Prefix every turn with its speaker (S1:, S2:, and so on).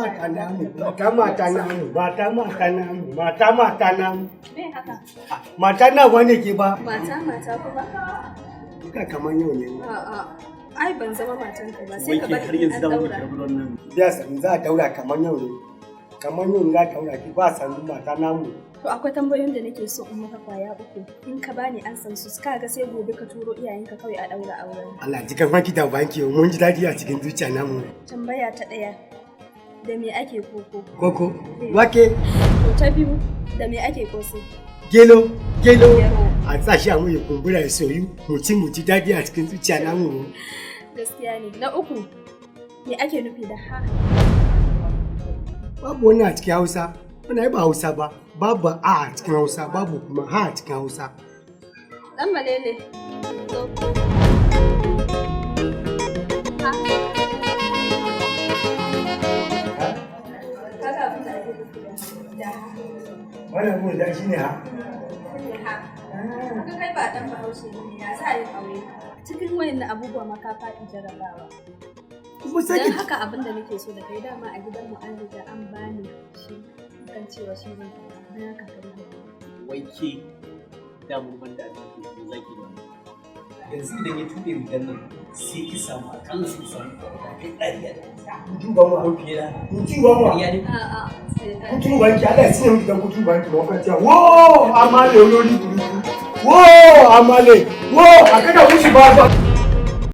S1: mata namu, mata mata namu, mata mata namu, mata mata namu.
S2: Me haka?
S1: Mata na wane ke ba?
S2: Mata mata kuma?
S1: Ka kamar yau ne.
S2: A'a. Ai ban zama matanka ba, sai
S3: Wai
S2: ka
S3: ke
S2: bari
S3: har yanzu
S2: an
S3: da mu
S2: daura.
S3: karɓi wannan.
S1: Biya sanu za a daura kamar yau ne. Kamar yau ne za a daura ki ba sanu mata namu.
S2: To, akwai tambayoyin da nake so in maka kwaya uku. In ka bani an san su, ka ga sai gobe ka turo iyayenka kawai a daura auren.
S1: Allah ji kan fanki da banki, mun ji daɗi a cikin zuciya namu.
S2: Tambaya ta ɗaya. Da me ake koko?
S1: Koko, wake.
S2: To, ta biyu, da me ake kosai?
S1: Gelo, gelo.
S2: Gero.
S1: A sa shi a mu ya kumbura ya soyu, mu ci, mu ji daɗi a cikin zuciya namu.
S2: Gaskiya ne. Na uku, me ake nufi da ha?
S1: Babu wani a cikin Hausa, wani ba Hausa ba, babu a a cikin Hausa, babu kuma ha a cikin Hausa.
S2: Dan malele. Zo. Ha. Kaga abin da ake nufi da ha.
S1: Wannan abun da shi ne ha.
S2: Shine ha. Kaga kai ba dan Bahaushe ne, ya za a yi aure? Cikin wayannan abubuwa ma ka faɗi jarabawa.
S1: Kuma sai
S2: Don
S1: ki
S2: haka abin da nake so da kai, dama a gidanmu an riga an bani shi kan cewa shi zan aura. Don haka ka yi haƙuri.
S3: Wai ke da mun banda abin ke me zaki da wannan? Yanzu idan ya tuɓe rigar nan, sai ki samu akalla sai ki samu kai 100 a jikinsa.
S1: Kutu ba mu.
S3: Ko fiye da haka.
S1: Kutu ba mu.
S3: Ƙarya ne.
S2: A'a, sai ka.
S1: Kutu banki, Allah ya tsine miki dan kutu banki ma fa. Wo amale olórí burúkú. Wo amale. Wo akada wushi ba ba.